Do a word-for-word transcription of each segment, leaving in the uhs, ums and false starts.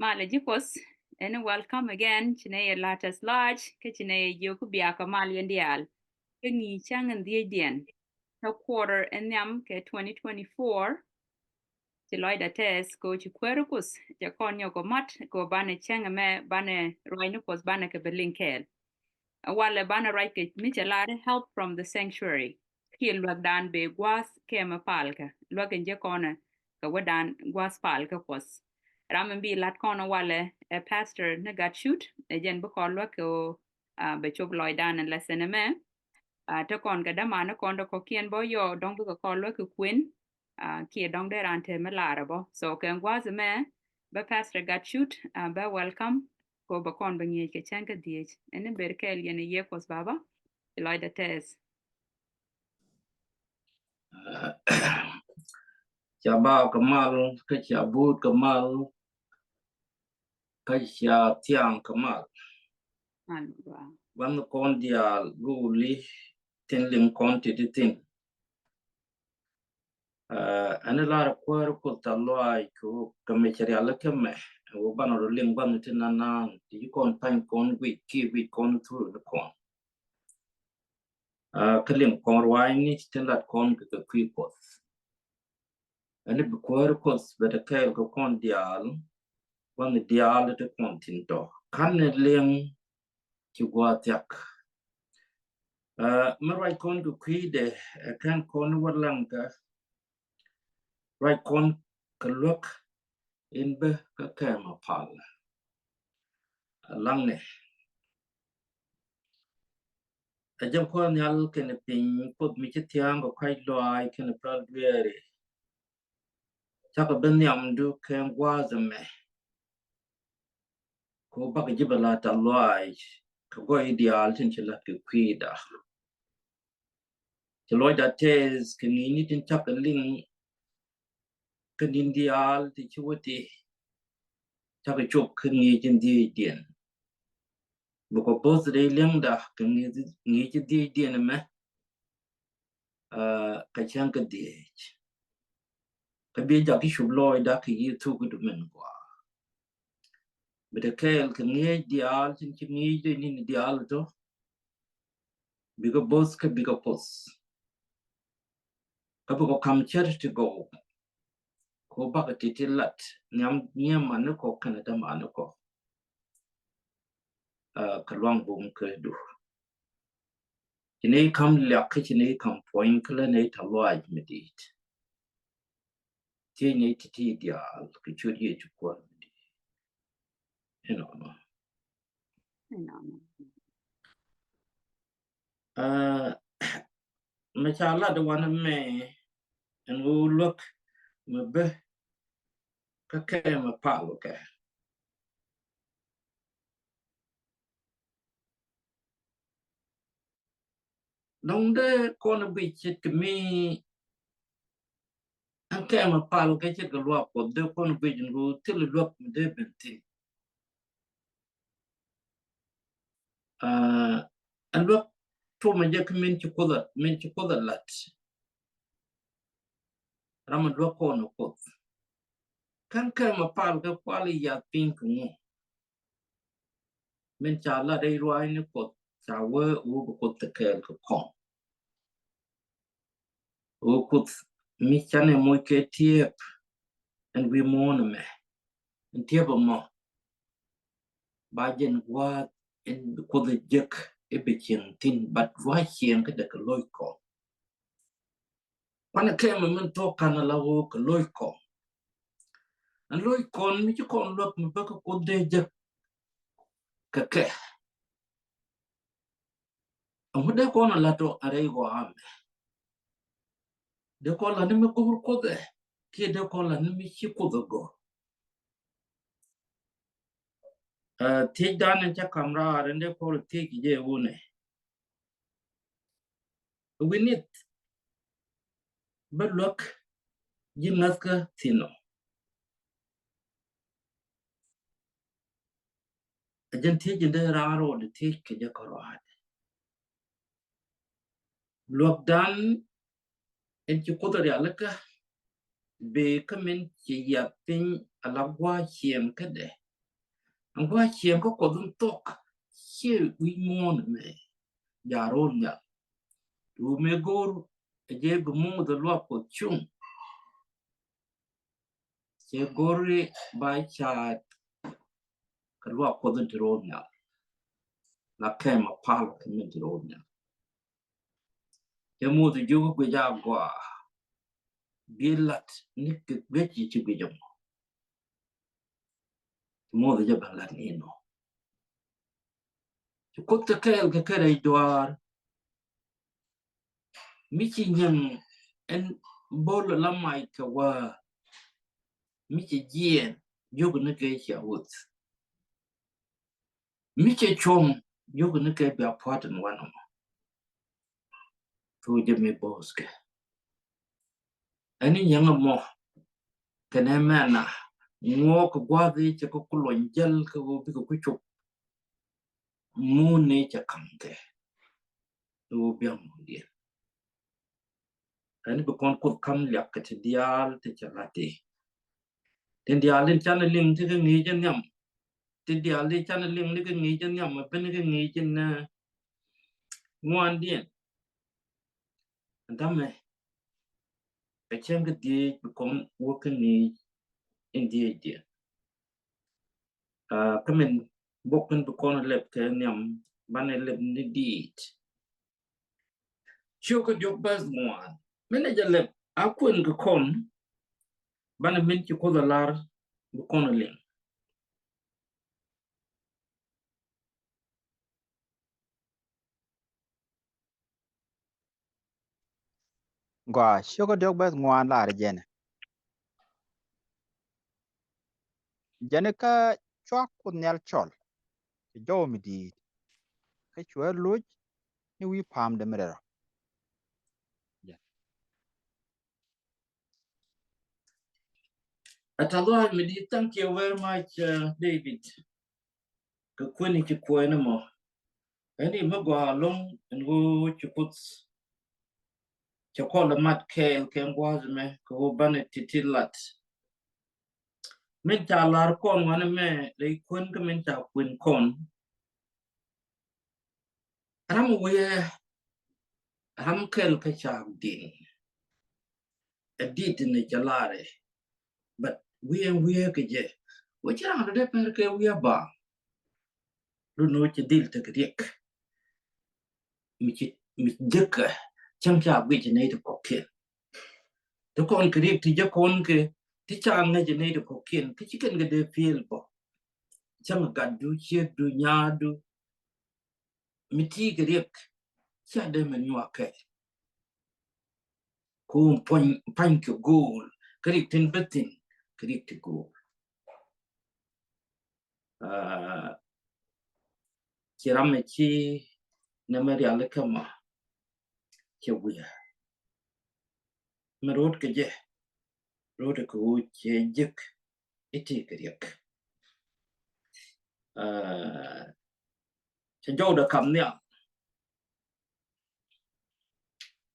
Malɛ ji̱ Kuɔth, ɛn welcome again. Ci nɛ yɛ la̱t tɛth lɔaac, kä ci nɛ yɛ jiök ku biakä mal yɛn diaal. Kä ŋi̱i̱c cäŋ in dhiecdiɛn. Kä quarter in nhiam kɛ twenty twenty-four. Ci lɔcdä tɛth kɛ ɣöö ci kuäär Kuɔth, cɛ kɔn nyɔk kɛ mat, kɛ ɣöö banɛ cäŋ ɛmɛ, banɛ ruaacni Kuɔth, banɛ kɛ bɛ liŋ kɛɛl. Ɛ walɛ banɛ ruac kɛ mi cɛ lar i̱ Help from the Sanctuary. Kiɛ luäkdan bɛ gua̱a̱th kɛmɛ palkä. Luäk in jɛ kɔnɛ kɛ wädan gua̱a̱th palkä Kuɔth. Ram in bi lat kɔnɛ walɛ ɛ Pastor ni Gatshut, ɛ jɛn bi kɔn luäk kɛ ɣöö, ah, bɛ cop lɔcdan in lesson ɛmɛ. Ah, te kɔn kɛ dämani kɔn dee kɔ̱kiɛn bä yɔ dɔ̱ŋ bikɛ kɔn luäk kɛ kuën. Ah, kiɛ dɔ̱ŋ dee raan te mi lar ɛ bä. So kɛ gua̱a̱th ɛmɛ, bä Pastor Gatshut, ah, bä welcome. Kɛ ɣöö bɛ kɔn bɛ ŋi̱eec kɛ cäŋ kä dhiec. Ɛn in ber kɛɛl yɛn ɛ yiëë Kuɔth Baba. Ci lɔcdä tɛth. Ca baaw kɛ mal, kä ca buut kɛ mal, kä ca thiaŋ kɛ mal. Mal bä. Banɛ kɔn diaal go̱o̱li tin liŋ kɔn ti̱ti̱ thi̱n. Ah, ɛn lar kuäär Kuɔth tɛth lɔaac kɛ ɣöö kɛ mɛ cɛ rialikä mɛ, ɛ ɣöö banɛ rɔ liŋ banɛ ti nanan, ti ji̱ kɔn pa̱ny kɔn guic kiɛ guic kɔn thur ni kɔn. Ah, kä liŋ kɔn ruaacni tin lat kɔn kɛ kɛ kui̱ Kuɔth. Ɛn bi kuäär Kuɔth bɛ te kɛɛl kɛ kɔn diaal, banɛ diaal ti kɔn thi̱n tɔ. Ka̱n ni liŋ ci gua̱a̱th thia̱k. Ah, mi ruac kɔn kɛ kui̱dɛ, ɛ kɛn kɔn wä laŋkä, ruac kɔn kɛ luäk in bä kä kɛmɛ pal. Laŋnɛ. Ɛ jɛn Kuɔth Nhial kɛnɛ piny Kuɔth mi ci thia̱a̱ŋ kɛ kuac lɔaac kɛnɛ päl dueeri. Cakɔ ben nhiamdu kɛ gua̱a̱th ɛmɛ. Kɛ ɣöö bakɔ ji̱ bɛ la̱t tɛth lɔaac kɛ gɔɔy diaal tin ci la̱t kɛ kui̱da. Ci lɔcdä tɛth kɛ ŋi̱i̱cni tin cakɔ liŋ kä ni̱n diaal ti ci wä ti cakɔ cop kä ŋi̱i̱c in dhiecdiɛn. Bikɔ bo̱th rɛy li̱eŋda kɛ ŋi̱i̱c, ŋi̱i̱c in dhiecdiɛn ɛmɛ, ah, kɛ cäŋ kä dhiec. Kä bi jak i̱ cup lɔcdä kɛ yiëë thuk i̱ du min gɔaa. Bi te kɛɛl kɛ ŋi̱eec diaal tin ci ŋi̱i̱c rɛy ni̱n diaal tɔ. Bikɛ bo̱th kä bikɛ poth. Kä bikɔ ka̱m cär ti gɔw. Kɛ ɣöö bakɔ ti̱ti̱ lat nhiam nyimanikɔ kɛnɛ dämanikɔ. Ah, kɛ luaŋ bum kä du. Ci nɛy ka̱m liak kä ci nɛy ka̱m puɔ̱ny kä lä nɛy tɛth lɔaac mi di̱i̱t. Thiec nɛy ti̱ti̱ diaal kɛ ciöt Yecu Kuäär mi di̱i̱t. Inɔnɔ. Inɔnɔ. Ah, mɛ ca lat wanɛ mɛ ɛn ɣöö luäk mɛ bä kä kɛmɛ pal kɛ. Dɔ̱ŋ dee kɔn guic ce̱tkɛ mi ɛn kɛmɛ pal kɛ ce̱tkɛ luaak Kuɔth dee kɔn guic ɛn ɣöö thil luäk mi dee ben thi̱n. Ah, ɛn luäk tumɛ jɛ kä min ci Kuoth a, min ci Kuoth a lat. Ram a luäk kɔn a Kuoth. Kɛn kɛmɛ pal kɛ kual i̱ yath piny kɛ ŋu. Min ca lat rɛy ruaacni Kuɔth ca wee ɣöö bi Kuoth te kɛɛl kɛ kɔn. Ɣöö Kuoth mi canɛ moc kɛ tiɛɛp ɛn wi̱i̱ muɔ̱ɔ̱n ɛmɛ. Ɛn tiɛɛp ɛmɔ ba jɛn gua̱a̱th ɛn Kuoth ɛ jek i̱ bi cieŋ thi̱n, but ruac cieŋ kä dee kɛ lo̱c kɔn. Kuanɛ kɛmɛ min thuɔ̱k ka̱n ala ɣöö kɛ lo̱c kɔn. Ɛn lo̱c kɔn mi ci kɔn luäk mi bä kä Kuoth dee jek kɛ kɛ. Ɛŋu dee kɔn a la̱t ɔ a rɛy gɔaa mɛ? Dee kɔn la̱t ni mi go̱o̱r Kuoth ɛ kiɛ dee kɔn la̱t ni mi ci Kuoth ɛ go̱o̱r? Ah, thiecdan in cä ka̱m raar in dee Paul thiec kɛ jɛ wunɛ. Wi̱nith bä luäk ji̱ ŋäthkä thi̱n ɔ. A jɛn thiec in dee raan rɔɔdɛ thiec kɛ jɛ kärɔaadɛ. Luäkdan in ci Kuoth rialikä bëë kä min ci yath piny ala gua̱a̱th cieŋ kädɛ. Ɛn gua̱a̱th ciɛŋ kä Kuɔth in thuɔ̱k, ciɛ wi̱c muɔ̱ɔ̱n ɛmɛ, jaa ro̱o̱l nhial. Ti ɣöö mëë go̱o̱r ɛ jɛ bi muɔ̱ɔ̱n luaak Kuɔth cuŋ, ciɛ go̱o̱r i̱ ba ca̱a̱t kɛ luaak Kuɔth in te ro̱o̱l nhial. La kɛm a pal kɛ min te ro̱o̱l nhial. Cɛ Muthɛ jiök i̱ guic a gɔaa, bi lat ni kɛ guic ci guic ɛmɔ. Muthɛ jɛ bɛ lat ni nɔ. Ci Kuoth te kɛɛl kɛ kɛ rɛy duaar. Mi ci nyɛŋ ɛn bo̱l la mac kɛ wäär. Mi ci jiɛɛn, jiök ni kɛ cia wuth. Mi cɛ cuɔ̱ŋ, jiök ni kɛ bia pua̱t in wanɛ mɔ. Thok jɛ mi bo̱o̱th kɛ. Ɛn i̱ nyɛŋ ɛmɔ kɛnɛ mɛna ŋuɔk gua̱a̱th i̱ cɛ kɛ ku luɔny jäl kɛ ɣöö bikɛ ku cop. Mun ni cɛ ka̱m kɛ ɣöö biaŋ mun diɛn. Ɛn i̱ bi kɔn Kuoth ka̱m liak kɛ ti diaal ti cɛ lat i̱. Tin diaal tin canɛ liŋ ti kɛ ŋi̱i̱c in nhiam. Tin diaal tin canɛ liŋ ni kɛ ŋi̱i̱c in nhiam, a ben kɛ ŋi̱i̱c in, eh, ŋuandiɛn. Ɛn tämɛ kɛ cäŋ kɛ dhieec bi kɔn wä kɛ ŋi̱i̱c in dhieec diɛn. Ah, kä min bok in bi kɔn lɛp kɛ nhiam, banɛ lɛp ni diit. Ciök kä diɔk bäth ŋuan. Min ɛ jɛ lɛp a kuɛn kɛ kɔn, banɛ min ci Kuoth a lar bi kɔn a liŋ. Gɔaa, ciök kä diɔk bäth ŋuan lar jɛn. Jɛn kä cua Kuoth Nhial cɔl kɛ jɔw mi di̱i̱t, kä cuɛ loc ni wi̱i̱ pa̱a̱mdɛ mi rɛl rɔ. Ɛ tɛ̈th ruac mi di̱i̱t, thank you very much, uh, David. Kɛ kuɛn i̱ ci kuɔ̱ɔ̱c ni mɔ. Ɛn i̱ mi gɔaa ɛlɔ̱ŋ ɛn ɣöö ci Kuoth cɛ kɔl ɛ mat kɛɛl kɛ gua̱a̱th ɛmɛ kɛ ɣöö banɛ ti̱ti̱ lat. Min ca lar kɔn wanɛ mɛ rɛy kuɛn kä min ca kuɛn kɔn. Ram wi̱i̱, ram kɛl kä cak di̱n. Ɛ dit ni cɛ lar i̱. But wi̱i̱ ɛn wi̱i̱ kɛ jɛ. Wä ci ram dee pɛr kɛ wi̱i̱ a ba. Lu ni wä ci dhil tekɛ riɛk. Mi ci, mi ci jek ɛ cäŋ ca guic nɛy ti kɔ̱kiɛn. Ti kɔn kɛ riɛk ti jek kɔn kɛ ti ca ŋäc nɛy ti kɔ̱kiɛn. Kä ci kɛn kɛ dee piëël bä. Cäŋ gatdu, ciekdu, nyaadu. Mi ti kɛ riɛk cia dee mɛ nyuak kɛ. Kum puɔ̱ny, pa̱ny kɛ go̱o̱l, kɛ riɛk tin bä thi̱n, kɛ riɛk ti go̱o̱l. Ah, ci ram mi ci nɛmɛ riali kä ma cɛ wi̱i̱. Mi ro̱o̱t kɛ jɛ, ro̱o̱t kɛ ɣöö cɛ jek i̱ ti kɛ riɛk. Ah, cɛ jɔwdɛ kam nhial.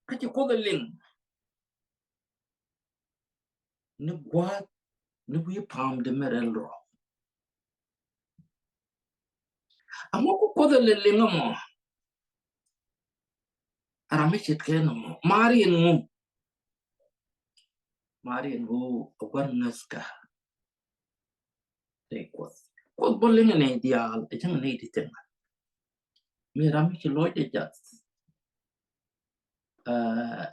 Kä ci Kuoth ɛ liŋ ni gua̱a̱th ni wi̱i̱ pa̱a̱mdɛ mi rɛl rɔ. Ɛŋu ku Kuoth ɛ lɛ liŋ ɛmɔ? Ram mi ce̱tkɛ nɔmɔ. Mari ɛn ŋu? Mari ɛn ŋu? Ɛ gua̱n ŋäthkä. Tëë Kuoth. Kuoth bä liŋ nɛy diaal, ɛ cäŋ nɛy ti thiŋ. Mi ram mi ci lɔcdɛ jath. Ah,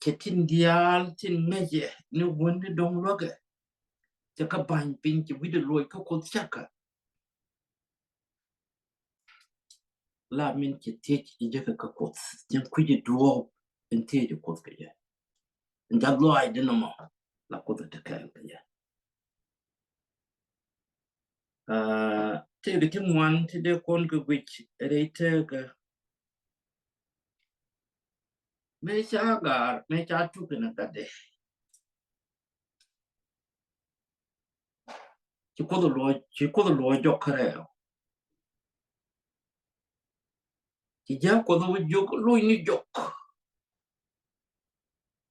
cɛ tin diaal tin ŋäcɛ ni wun ni dɔ̱ŋ luäkɛ. Cɛ kä ba̱ny piny, cɛ wi̱cdɛ luɔc kä Kuoth cäkä. La min cɛ thiec i̱ jekɛ kä Kuoth. Cɛ kui̱c i̱ duɔ̱ɔ̱p in thiec i̱ Kuoth kɛ jɛ. In jath lɔaacdɛ nɔmɔ la Kuoth ɛ te kɛɛl kɛ jɛ. Ah, tëëkɛ ti ŋuan ti dee kɔn kɛ guic rɛy tëëkä. Mëë ca Agar, mëë ca tuk in a gatdɛ. Ci Kuoth luɔc, ci Kuoth luɔc jɔk kärɛw. Ci ji̱ Kuoth wä jiök, lunyni jɔk.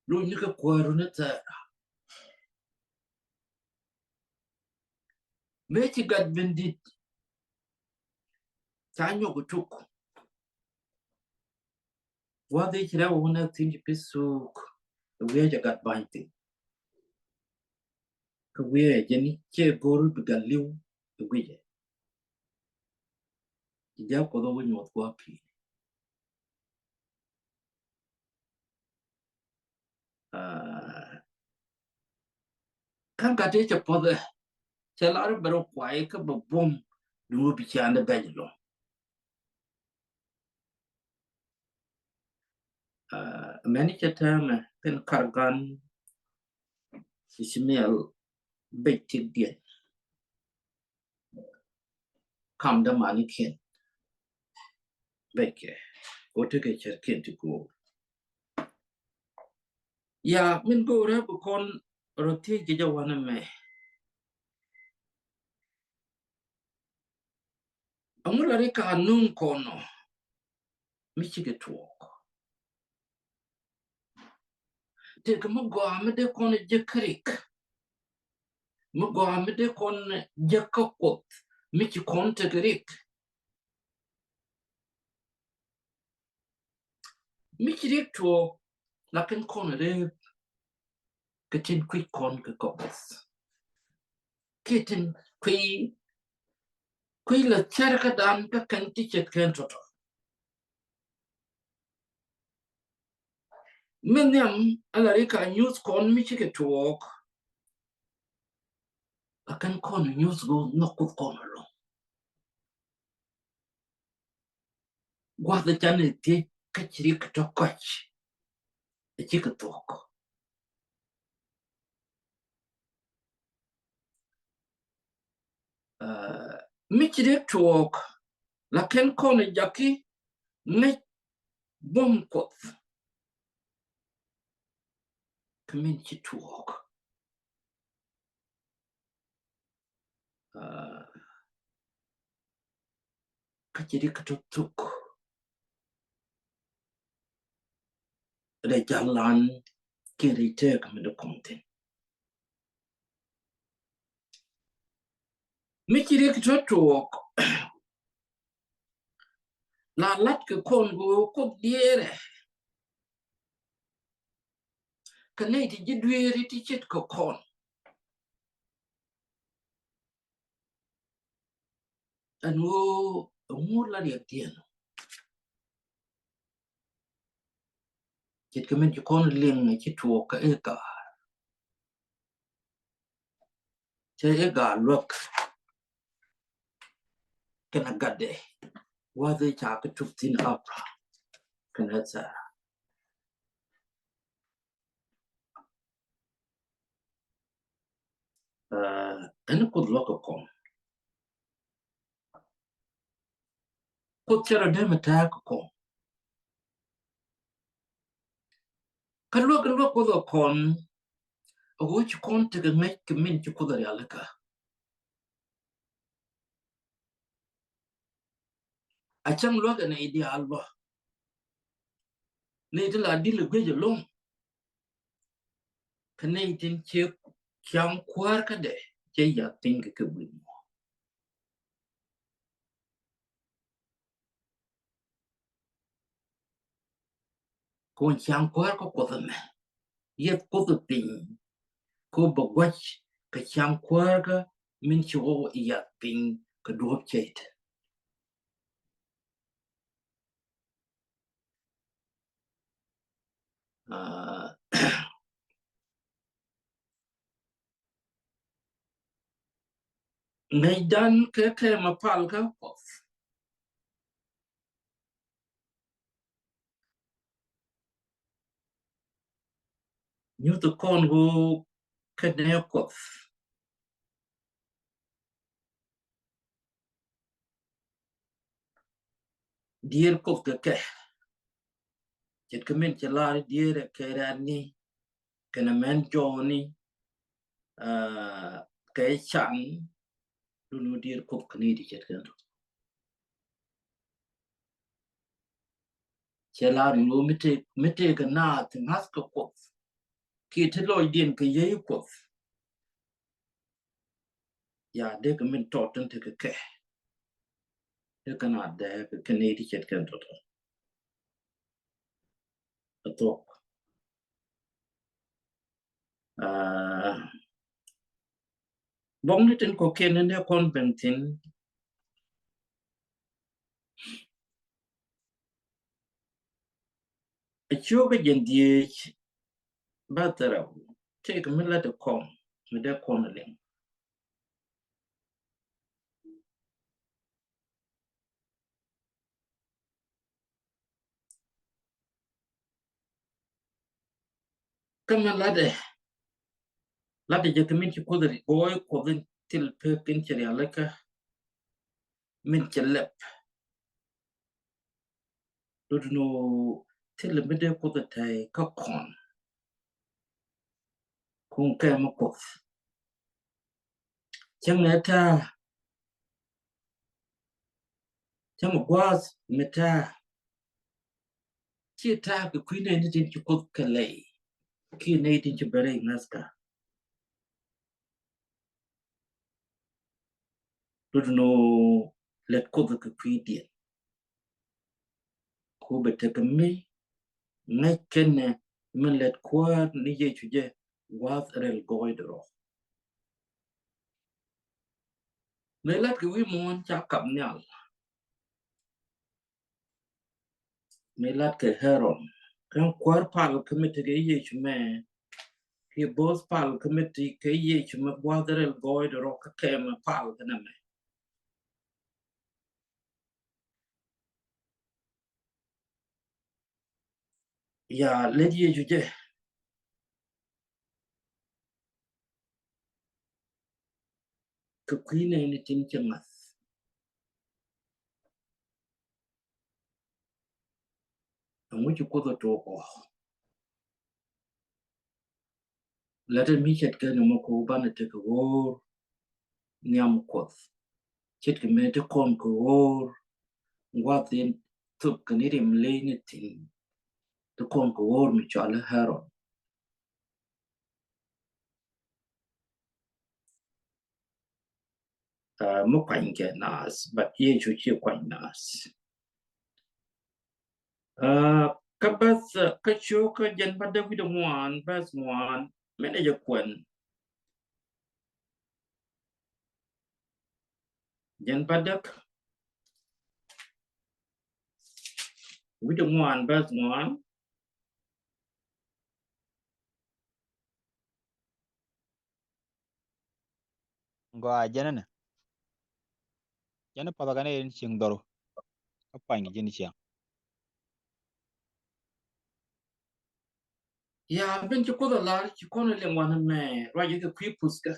Lunyni kɛ kuääru ni thɛɛra. Mëë ci gat ben di̱t, ca nyɔk tuk. Gua̱th i̱ ci rɛw wun ɛ thi̱n ci pi̱th thuk. Ɛ wi̱i̱ ɛ cɛ gat ba̱ny thi̱n. Kä wi̱i̱ ɛ jɛn i̱ ciɛ go̱r bi gat li̱w ɛ gui̱cɛ. Ci ja̱ Kuoth ɛ wi̱c muɔth gua̱a̱p pi̱i̱ni. Aa, ka̱n ka tëë cɛ puɔth ɛ cɛ lar i̱ bɛ rɔ kuay kä bɛ buɔ̱m duŋ bi ciaŋdɛ bɛc ɛlɔ̱ŋ. Aa, mɛni cɛ täämɛ kɛn kar gan Ishmael bɛc tik diɛn. Kam dämanikiɛn bɛckɛ ɣöö tekɛ cärkiɛn ti go̱o̱r. Ya min go̱o̱rä bi kɔn rɔ thiec kɛ jɛ wanɛ mɛ. Aŋu la ri ka nuŋ kɔnɔ mi cikɛ tuɔɔk. Tëëkɛ mi gɔaa mi dee kɔn jek kä rik. Mi gɔaa mi dee kɔn jek kä Kuoth mi ci kɔn tekɛ rik. Mi ci rik tuɔɔk la kɛn kɔn rep kɛ tin kui̱c kɔn kɛ kɔk. Kiɛ tin kui̱ kui̱ la cär kä dan kä kɛn ti ce̱tkɛn tɔ̱tɔ̱. Mi nhiam ala ri ka nyuth kɔn mi cikɛ tuɔɔk. La kɛn kɔn nyuth go̱o̱r nhɔk Kuoth kɔn ɛlɔ̱ŋ. Gua̱th ɛ canɛ thiec kä ci rik tɔ̱ kɔc ɛ cikɛ thuɔ̱k. Aa, mi ci rik tuɔɔk la kɛn kɔn ɛ ja̱ki ŋäc buɔ̱m Kuɔth. Kä min ci tuɔɔk. Aa, kä ci rik tɔ̱ thuk. Rɛy jalan kiɛ rɛy tëëk mi dee kɔn thi̱n. Mi ci rik tɔ̱ tuɔɔk la lat kɛ kɔn go̱o̱r Kuoth diɛɛrɛ. Kä nɛy ti ji̱ dueeri ti ce̱tkɛ kɔn. Ɛn ɣöö ɛŋu la riɛkdiɛn. Ce̱tkɛ min ci kɔn liŋ ci tuɔɔk kä Hagar. Cɛ Hagar luäk kɛnɛ gatdɛ. Gua̱th ëë ca kɛ tuk thi̱n Abraham kɛnɛ Sara. Aa, ɛn Kuoth luäk kɛ kɔn. Kuoth cɛ rɔ dee mi ta̱a̱ kɛ kɔn. Kä luäk in luäk Kuoth ɛ kɔn. A ɣöö ci kɔn tekɛ ŋäc kɛ min ci Kuoth a rialikä. A cäŋ luäk ɛn i̱ diaal bä. Nɛy ti la dil ɛ guiec ɛlɔ̱ŋ. Kä nɛy tin ciek ciaŋ kuäärkädɛ cɛ yath piny kɛ kɛ wi̱i̱ muɔ̱ɔ̱n. Kɛ ɣöö ciaŋ kuäärkä Kuɔth ɛmɛ, yieth Kuoth ɛ piny, kɛ ɣöö bɛ gua̱c kɛ ciaŋ kuäärkä min ci ɣɔw yath piny kɛ duɔ̱ɔ̱p cɛy te. Aa, ŋäcdan kɛ kɛ ma pal kä Kuɔth. Nyuth kɔn ɣöö kɛnɛ Kuɔth. Dier Kuoth kɛ kɛ. Ce̱tkɛ min cɛ lar dier ɛ kɛ rɛ̈tni kɛnɛ mɛn jɔɔni, aa, kɛ can. Duni dier Kuoth kɛ ni di ce̱tkɛ ni tɔ. Cɛ lar ni ɣöö mi tëë, mi tëë kɛ naath ti ŋa̱th kɛ Kuoth kiɛ ti lɔcdiɛn kɛ yiey Kuoth. Ya dee kɛ min tɔt tin tekɛ kɛ. Dee kɛn a dee kɛ kɛn nɛy ti ce̱tkɛ tɔ̱tɔ̱. Ɛ thuɔ̱k. Aa, buɔ̱kni tin kɔ̱kiɛn ni dee kɔn ben thi̱n. Ɛ ciökä jɛn dhieec bä thil rɛw, tëëkɛ mi la̱tdɛ kɔn, mi dee kɔn liŋ. Kä mi la̱tdɛ, la̱tdɛ jɛ kɛ min ci Kuoth ri gɔɔy Kuoth in thil pek in ci rialikä, min ci lɛp. Dot ni ɣöö thilɛ mi dee Kuoth ɛ tɛy kä kɔn. Kuŋ kɛ mi Kuoth. Cäŋ ɛ ta̱a̱, cäŋ ɛ gua̱a̱th mi ta̱a̱. Ci ta̱a̱ kɛ kui̱ nɛy ni tin ci Kuoth kɛ lɛy, kiɛ nɛy tin ci ben rɛy ŋa̱thkä. Dot ni ɣöö lät Kuoth kɛ kui̱diɛn. Ku bɛ tekɛ mi ŋäc kɛnɛ min lät Kuäär ni Yecu jɛ gua̱a̱th rɛl gɔɔydɛ rɔ. Mi la̱t kɛ wi̱i̱ muɔ̱ɔ̱n ca kap nhial. Mi la̱t kɛ Aaron, kä kuäär pal kä mi tekɛ Yecu mɛ, kiɛ bo̱o̱th pal kä mi tekɛ Yecu mɛ gua̱a̱th rɛl gɔɔydɛ rɔ kä kɛmɛ pal kä nɛmɛ. Ya lät Yecu jɛ kɛ kui̱ nɛy ni tin ci ŋa̱th. Ɛŋu ci Kuoth ɛ tuɔɔk ɔ? Lät ɛ mi ce̱tkɛ ni mɔ, kɛ ɣöö banɛ tekɛ ɣöör nhiam Kuɔth. Ce̱tkɛ mi ti kɔn kɛ ɣöör gua̱th in thop kɛ ni rim ley ni thi̱n. Ti kɔn kɛ ɣöör mi cɔal i̱ Aaron. Aa, mi kuany kɛ naath, but Yecu ci kuany naath. Aa, kä bäth, aa, kä ciökä Jɛn Bädäk wi̱cdɛ ŋuan, bäth ŋuan, min ɛ jɛ kuɛn. Jɛn Bädäk wi̱cdɛ ŋuan, bäth ŋuan. Gɔaa, jɛn ɛnɛ. Jɛn path ɛ kɛn in cieŋ dhɔru. Kä pany kɛ jɛn cieŋ. Ya, ben ci Kuoth a lar, ci kɔn a liŋ wanɛ mɛ, ruacɛ kɛ kui̱ puthkä.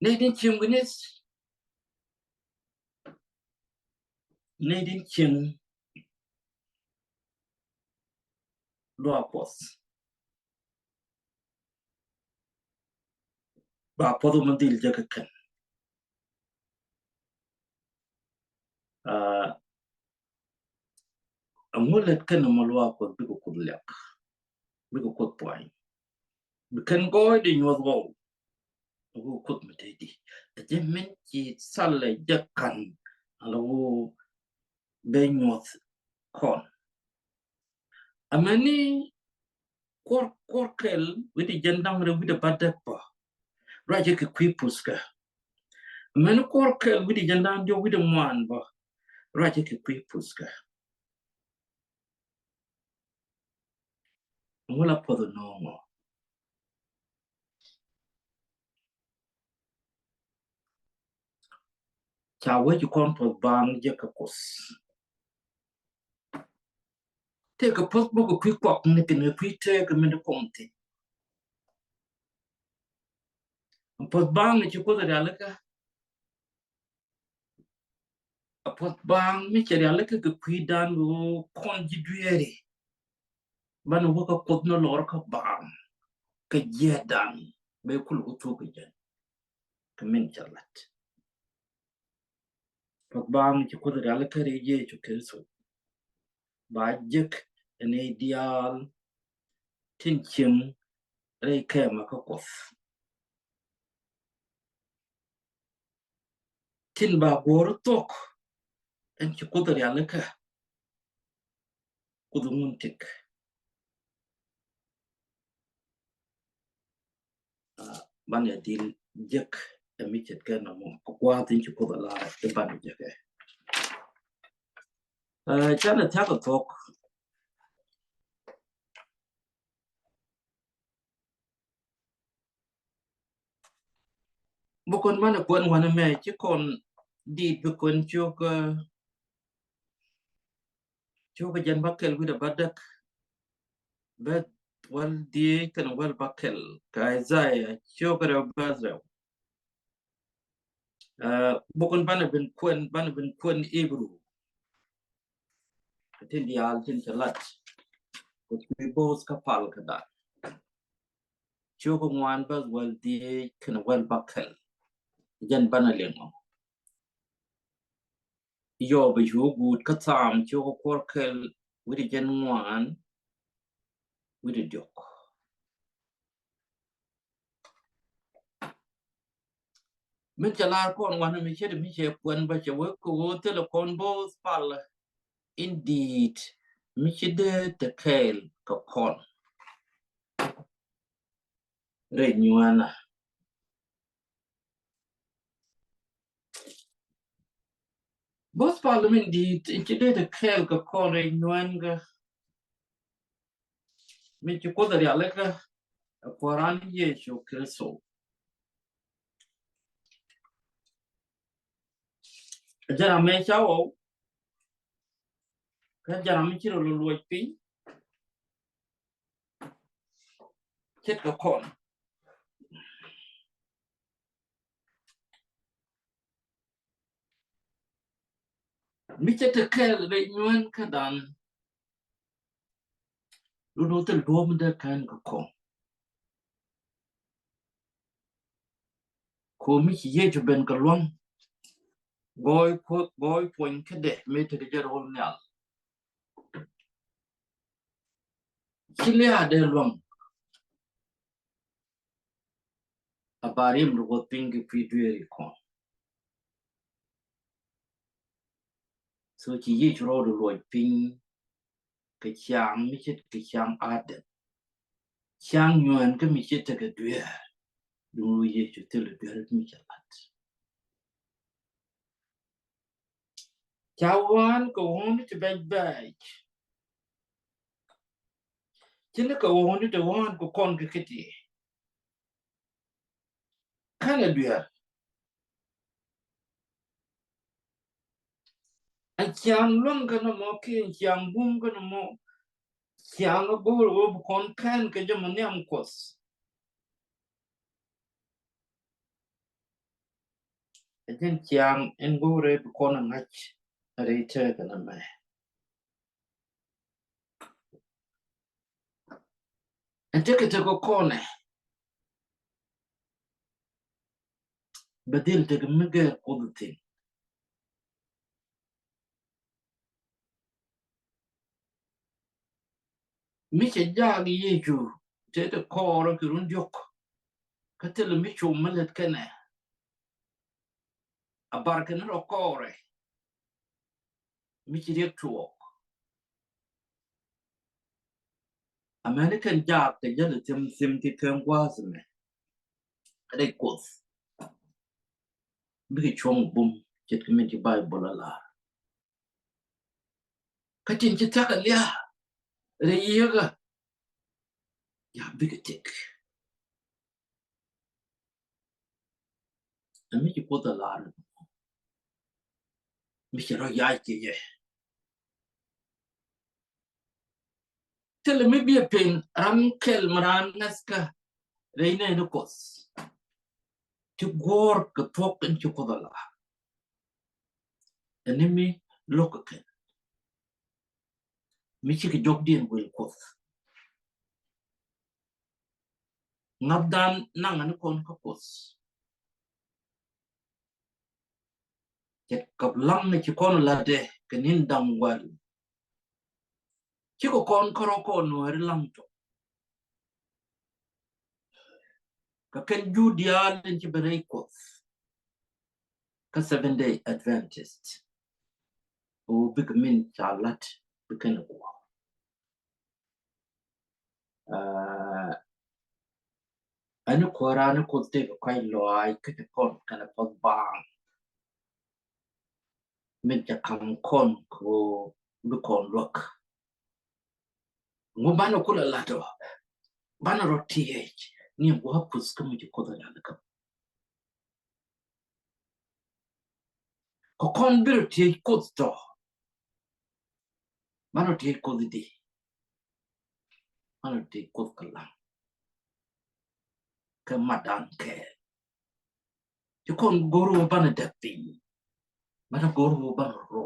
Nɛy tin cieŋ wi̱nith. Nɛy tin cieŋ luaak Kuɔth. Ba puɔth wä mi dhil jɛ kɛ kɛn. Aa, ɛŋu lät kɛn mɔ luaak Kuɔth bikɛ Kuoth liak, bikɛ Kuoth puany. Bi kɛn gɔɔydɛ nyuɔth ɣɔw. Ɣöö Kuoth mi te di. Ɛ jɛ min ci thalɛ jɛ ka̱n ala ɣöö bɛ nyuɔth kɔn. Amäni kuɔr, kuɔr kɛl wi̱cdɛ jiɛn da̱ŋ rɛw wi̱cdɛ bädäk bä, ruacɛ kɛ kui̱ puthkä. Amäni kuɔr kɛl wi̱cdɛ jiɛn da̱ŋ diɔ̱k wi̱cdɛ ŋuan bä, ruacɛ kɛ kui̱ puthkä. Ŋu la puɔth nɔŋɔ? Ca wec kɔn puɔth baaŋ jɛ kɛ Kuoth. Tëëkɛ puɔth bä kɛ kui̱ kuak ni kɛnɛ kui̱ tëëkɛ min di kɔn thi̱n. Puɔth baaŋ ci Kuoth rialikä. A puɔth baaŋ mi cɛ rialikä kɛ kui̱dan ɣöö kɔn ji̱ dueeri. Banɛ wä kä Kuoth ni lɔr kä baaŋ kɛ jiɛɛdan bɛ kul wä thuk kɛ jɛn. Kɛ min cɛ lat. Puɔth baaŋ ci Kuoth rialikä rɛy Yecu Kritho. Ba jek ɛn i̱ diaal tin cieŋ rɛy kɛmɛ kä Kuɔth. tin ba guɔ̱r thuɔ̱k. Ɛn ci Kuoth rialikä, Kuoth ŋun tëk. Banɛ dhil jek ɛ mi ce̱tkɛ nɔmɔ kɛ gua̱a̱th in ci Kuoth a lar ɛ banɛ jek ɛ. Canɛ thia̱k ɛ thuɔ̱k. Bukun banɛ kuɛn wanɛ mɛ ci kɔn dit bi kuɛn cuk, cuk jɛn ba kɛl wi̱dɛ ba däk. Beth wäl dhieec kɛn wäl ba kɛl kɛ Isaiah cuk rɛw beth rɛw. Bukun banɛ bin kuɛn, banɛ bin kuɛn Hebrew. Tin diaal tin cɛ lat kɛ kui̱ bo̱o̱th kä pal kɛ dan. Cuk ŋuan beth wäl dhieec kɛn wäl ba kɛl. Jɛn banɛ liŋ ɔ. Yɔp ɛ cu guut kä Thaam cuk kuɔr kɛl wi̱dɛ jɛn ŋuan wi̱dɛ diɔk. Min cɛ lar kɔn wanɛ mi ce̱t mi cɛ kuɛn bä cɛ wek kɛ ɣöö thilɛ kɔn bo̱o̱th pal in di̱i̱t mi ci dee te kɛɛl kɛ kɔn rɛy nyuanä. Bo̱o̱th pal min di̱i̱t in ci dee te kɛɛl kɛ kɔn rɛy nyuanä. Mi ci Kuoth rialikä ɛ Kua̱ran Yecu Kritho. Jɛn ram mɛ ca ɣɔw kä jɛn ram mi ci rɔ luɔc piny. Ce̱tkɛ kɔn mi cɛ te kɛɛl rɛy nyuɛn kä dan. Lun wä thil duɔ̱ɔ̱p mi dee kɛn kɛ kɔn. Ko mi ci Yecu ben kɛ luaŋ. Gɔɔy puɔ̱ny kädɛ mi tekɛ jɛ ro̱l nhial. Ci lia̱a̱ dee luaŋ. A ba riɛm rɔ wuɔth piny kɛ kui̱ dueeri kɔn. So ci Yecu rɔɔdu luɔc piny kɛ ciaŋ mi ce̱t kɛ ciaŋ Adam. Ciaŋ nyuɛn kä mi ce̱t tekɛ dueer. Duŋ Yecu thil dueer mi cɛ lat. Ca ɣɔ̱a̱n kɛ ɣɔ̱a̱n ti bɛc bɛc. Ci ni kɛ ɣɔ̱a̱n ti ɣɔ̱a̱n kɛ kɔn kɛ kiti. Kɛnɛ dueer. A ciaŋ luäŋ kä nɔmɔ kiɛ ciaŋ bum kä nɔmɔ. Ciaŋ a go̱o̱r ɣöö bi kɔn kɛn kɛ jɛ mɔ nhiam Kuɔth. Ɛ jɛn ciaŋ in go̱o̱rɛ bi kɔn a ŋa̱c rɛy tëëkɛ nɛmɛ. Ɛn tekɛ tekɛ kɔnɛ bɛ dhil tekɛ mi gɛr Kuoth thi̱n. Mi cɛ jaak Yecu tëë te kɔɔrɛ kɛ run diɔ̱k. Kä thilɛ mi cum mi lät kɛnɛ. A bar kɛn rɔ kɔɔrɛ mi ci riɛk tuɔɔk. Amäni kɛn jaak kɛ jäl thim thim ti kɛn gua̱a̱th mɛ. Rɛy Kuɔth bikɛ cuɔ̱ŋ bum ce̱tkɛ min ci Baibol a lar. Kä tin ci thäk a lia̱a̱ rɛy yieekä. Ya bikɛ tëk. Ɛ mi ci Kuoth a lar mi ci rɔ yac kɛ yɛ. Thilɛ mi biɛ pen ram kɛl mi ran ŋäthkä rɛy nɛɛni Kuɔth. Ti guɔ̱ɔ̱r kɛ thuɔ̱k in ci Kuoth a lar. Ɛn ni mi lo̱k kɛ kɛn mi cikɛ jɔkdiɛn wel Kuɔth. Ŋa̱thdan naŋ ani kɔn kä Kuɔth. Cɛ kap laŋ ni ci kɔn latdɛ kɛ nin daŋ wal. Cikɛ kɔn kärɔ kɔn nuääri laŋ tɔ. Kɛ kɛn jur diaal in ci ben rɛy Kuɔth. kä Seventh Day Adventist. Ɣöö bikɛ min ca lat bikɛ ni guɔ. Aa, ɛn Kuäär, ɛn Kuoth tëëkɛ kɔ̱a̱c lɔaac kä ti kɔn kɛnɛ puɔ̱th baaŋ. Min cɛ ka̱m kɔn kɛ ɣöö bi kɔn luäk. Ŋu banɛ kulɛ lat ɔ, banɛ rɔ tiɛɛc ni gua̱a̱th Kuoth kä mi ci Kuoth ɛ lat kä. Kɛ kɔn bi rɔ tiɛɛc Kuoth tɔ. Banɛ rɔ tiɛɛc Kuoth i̱di. Banɛ rɔ tiɛɛc Kuoth kɛ laŋ. Kɛ matdan kɛɛl. Ci kɔn go̱r wä banɛ däk piny. Banɛ go̱r wä banɛ rɔ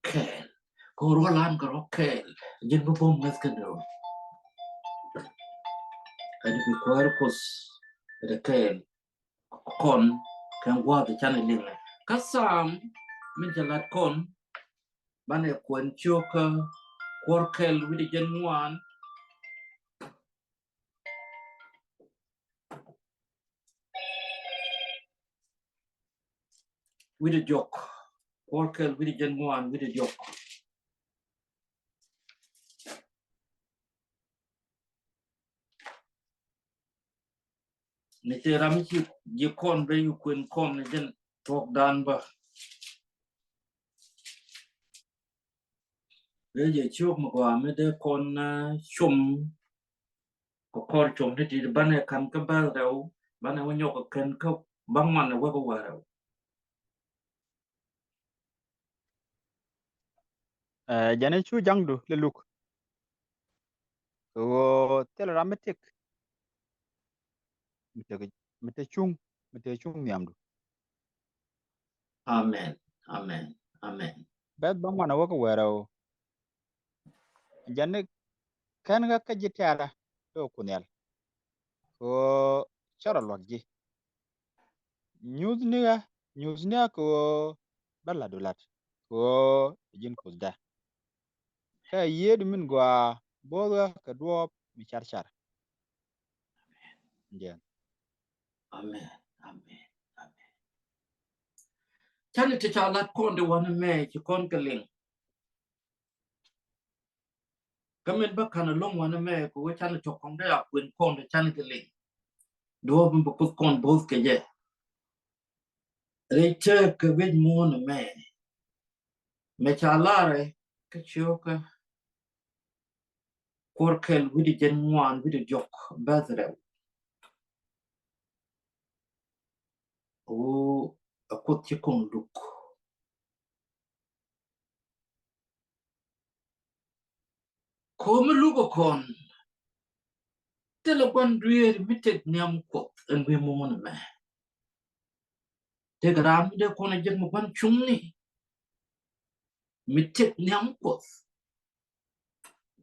kɛɛl. Kɛ ɣöö ruɔ̱l an kɛ rɔ kɛɛl. Ji̱n bi bom ŋäth kɛn rɔ. Ɛn bi Kuäär Kuoth kɛ kɛɛl kɔn kɛ gua̱a̱th canɛ liŋɛ. Kä Sam min cɛ lat kɔn banɛ kuɛn cio̱kä kuɔr kɛl wi̱cdɛ jiɛn ŋuan. Wi̱cdɛ diɔ̱k. Kuɔr kɛl wi̱cdɛ jiɛn ŋuan wi̱cdɛ diɔ̱k. Ni tëë ram mi ci ji̱ kɔn bɛ yi kuën kɔn ni jɛn tuɔkdan bä. Rɛy jɛ ciök mi gɔaa mi dee kɔn, ah, com. Kɛ kɔr com ti ti banɛ ka̱n kä bäth rɛw, banɛ wä nyɔk kɛ kɛn kä bäŋuan ɛ wä kä wä rɛw. Ɛ, jɛn i̱ cu jaŋdu lɛ luk. Kɛ ɣöö thilɛ ram mi tëk. Mi tëk, mi tëk cuŋ, mi tëk cuŋ nhiamdu. Amen, amen, amen. Bɛth bäŋuan ɛ wä kä wä rɛw. Jɛn i̱ kɛn kä kä ji̱ tɛ̈rä kä Kuoth Nhial. Kɛ ɣöö cä rɔ luäk ji̱. Nyuthni ɣä, nyuthni ɣä kɛ ɣöö bä la̱tdu la̱t kɛ ɣöö ji̱n Kuothdä. Kä yiëëdu min gɔaa bo̱o̱th ɣä kɛ duɔ̱ɔ̱p mi car car. Amen, amen, amen. Canɛ ti ca lat kɔn di wanɛ mɛ ci kɔn kɛ liŋ. Kä min bä ka̱n ɛlɔ̱ŋ wanɛ mɛ kɛ ɣöö canɛ tɔ̱ kɔŋ dee a kuën kɔn dee canɛ kɛ liŋ. Duɔ̱ɔ̱p in bä Kuoth kɔn bo̱o̱th kɛ jɛ. Rɛy tëëk kɛ wi̱c muɔ̱ɔ̱n ɛmɛ. Mɛ ca larɛ kä cio̱kä kuɔr kɛl wi̱cdɛ jiɛn ŋuan wi̱cdɛ diɔ̱k bäth rɛw. Ɣöö ɛ Kuoth ci kɔŋ luk. Ko̱o̱m mi luk ɛ kɔn thilɛ gua̱n dueeri mi tëk nhiam Kuɔth ɛn wi̱i̱ muɔ̱ɔ̱n ɛmɛ. Tëk ram mi dee kɔn ɛ jek mi gua̱n cuŋni mi tëk nhiam Kuɔth.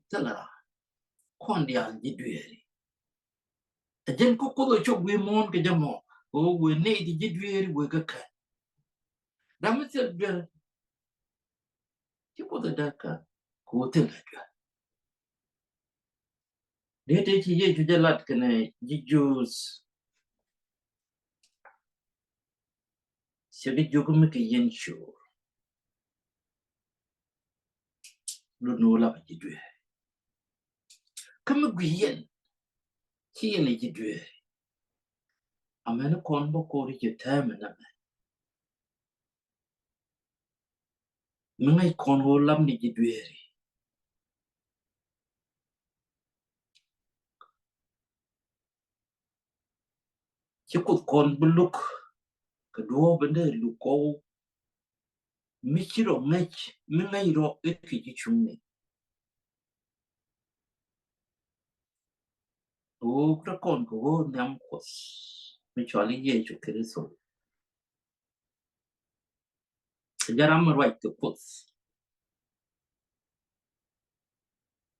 Thilɛ ram kɔn diaal ji̱ dueeri. Ɛ jɛn kä Kuoth ɛ cop wi̱i̱ muɔ̱ɔ̱n kɛ jɛ mɔ kɛ ɣöö wëë nɛy ti ji̱ dueeri wëë kä kän. Ram mi thil duer ci Kuoth ɛ däk kän kɛ ɣöö thil ɛ duer. Dee tëë ci Yecu jɛ lat kɛnɛ ji̱ Juudh. Cɛ bi jiök mi kɛ yɛn cur. Lun ni wä lapɛ ji̱ dueeri. Kä mi gui yɛn ci yɛn ɛ ji̱ dueeri. Amäni kɔn bä ko̱ri jɛ täämɛ nɛmɛ. Mi ŋäc kɔn ɣöö lam ni ji̱ dueeri. Ci Kuoth kɔn bi luk kɛ duɔ̱ɔ̱p in dee luk kɔw. Mi ci rɔ ŋäc, mi ŋäc rɔ i̱ kɛ ji̱ cuŋni. Ɣöö rɔ kɔn kɛ ɣöö nhiam Kuɔth mi cɔal i̱ Yecu Kritho. Jɛ ram mi ruac kɛ Kuoth.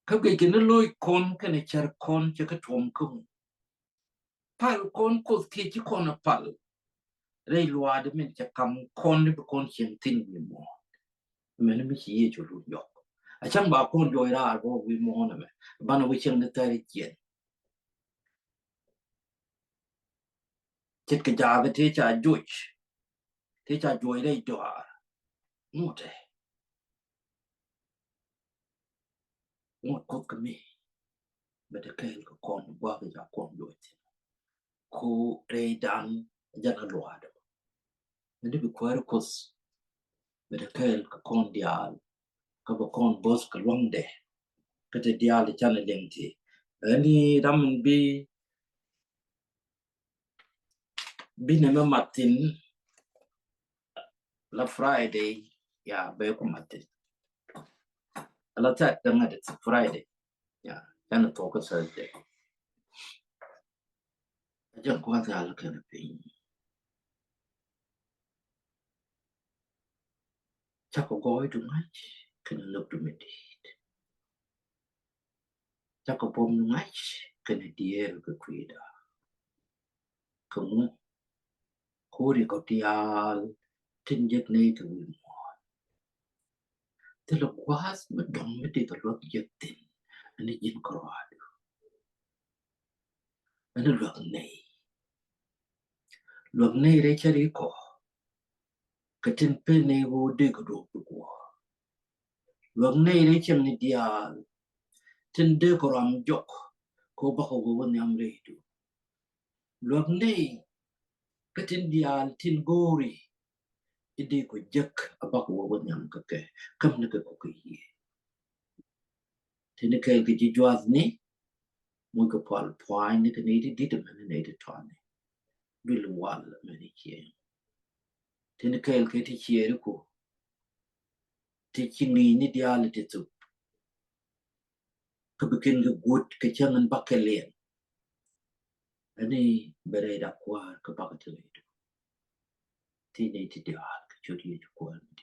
Kä guic kɛ ni lo̱c kɔn kɛnɛ cär kɔn cɛ kɛ tuɔm kä ŋu. Pal kɔn Kuoth kiɛ ci kɔn a pal. Rɛy luaadi min cɛ kam kɔn ni bi kɔn cieŋ thi̱n wi̱i̱ muɔ̱ɔ̱n. Mɛni mi ci Yecu lut nyɔk. A cäŋ ba kɔn jɔɔc raar bä wi̱i̱ muɔ̱ɔ̱n ɛmɛ. Banɛ wi̱i̱ cieŋ ni thɛr i̱ jiɛn. Ce̱tkɛ jakä tëë ca juɔc, tëë ca juɔc rɛy dɔaar. Ŋotɛ, ŋot Kuoth kä mi, bɛ te kɛɛl kɛ kɔn gua̱a̱th ca kɔn juɔc thi̱n. Ku rɛydan jɛn a luaadɔ. Ni bi kuäär Kuoth, bɛ te kɛɛl kɛ kɔn diaal, kä bɛ kɔn bo̱th kɛ luaŋdɛ. Kä te diaal canɛ liŋ ti, ɛni ram in bi, bi nɛmɛ mat thi̱n la Friday, ya, bɛ ku mat thi̱n. La Saturday ŋa̱t Friday, ya, canɛ thuɔk kä Thursday. A jɛn kua̱th al kɛnɛ piny. Cakɔ gɔɔydu ŋa̱c kɛnɛ nhökdu mi di̱i̱t. Cakɔ buɔ̱mdu ŋa̱c kɛnɛ diëël kɛ kui̱da. Kä ŋu? Ko̱ri kɔ diaal tin jek nɛy kɛ wi̱i̱ muɔ̱ɔ̱n. Thilɛ gua̱a̱th mi dɔ̱ŋ mi dee kɛ luäk jek thi̱n, ɛn ji̱n kärɔaadu. Ɛn luäk nɛy. Luäk nɛy rɛy cä ri kɔ. Kɛ tin pen nɛy ɣöö dee kɛ duɔ̱ɔ̱p ti guɔ. Luäk nɛy rɛy cäŋ ni diaal tin dee kɛ rɔam jɔk kɛ ɣöö bakɔ wä wä nhiam rɛydu. Luäk nɛy kä tin diaal tin go̱o̱ri i̱ dee kɔ jek a bakɔ wä wä nhiam kä kɛ, käm ni kɛ kɔ kɛ yiëë. Tin kɛɛl kɛ ji̱ juathni, muc kɛ pual pua̱a̱ny ni kɛ nɛy ti di̱t mɛn ni nɛy ti tɔ̱a̱ni. Duël wal mɛn i̱ ciëŋ. Tin kɛɛl kɛ ti ciɛɛri ku ti ci ŋi̱i̱c ni diaal ti thup. Kä bi kɛn kɛ guut kɛ cäŋ in bakɛ liɛŋ. Ɛni bɛ rɛyda kua̱r kä bakɛ ti rɛydu. Ti nɛy ti diaal kɛ ciöt Yecu Kuäär.